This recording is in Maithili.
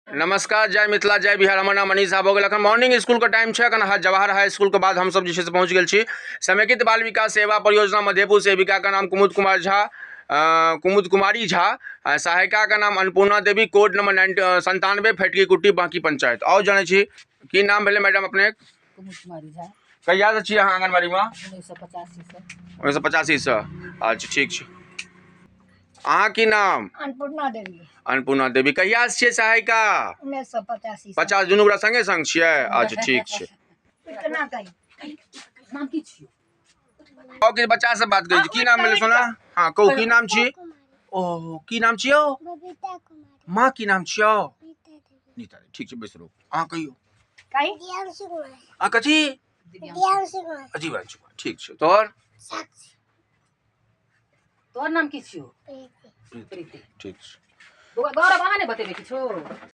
नमस्कार, जय मिथिला, जय बिहार। हमर नाम मनीष झा भऽ गेल। अखन मॉर्निंग स्कूलके टाइम छै। अखन जवाहर हाई स्कूलके बाद हमसभ जे छै से पहुँच गेल छी समेकित बाल विकास सेवा परियोजना मधेपुर। सेविकाके नाम कुमुद कुमार झा, कुमुद कुमारी झा, सहायिकाके नाम अन्नपूर्णा देवी, कोड नंबर 97, फटकी कुट्टी, बाँकी पंचायत। आओर जानै छी की नाम भेलै मैडम अपने? कुमुद कुमारी झा। कहियासँ छी अहाँ आंगनबाड़ीमे? 1985सँ। 1985सँ। अच्छा, ठीक छै। अहाँ की नाम? अन्नपूर्णा देवी। अन्नपूर्णा देवी। कहिया से छियै सहायिका? 1985। 50। दुनू गोटा संगे संग छियै। अच्छा, ठीक छै। केना कही? नाम की छियौ? और किछु बच्चा से बात करै छी। की नाम भेलै सोना? हँ, कहू, की नाम छी? ओ की नाम छियौ? बबीता कुमारी। माँ, की नाम छियौ? नीता देवी। नीता देवी। ठीक छै, बैस रहू। अहाँ कहियौ। कही। दियांशु कुमार। अहाँ कथी? दियांशु कुमार। अजीब। ठीक छै। तोहर? साक्षी। तोहर नाम की छियौ? प्रीति। प्रीति। ठीक छै। बौआ गौरव, अहाँ नहि बतेबै किछो?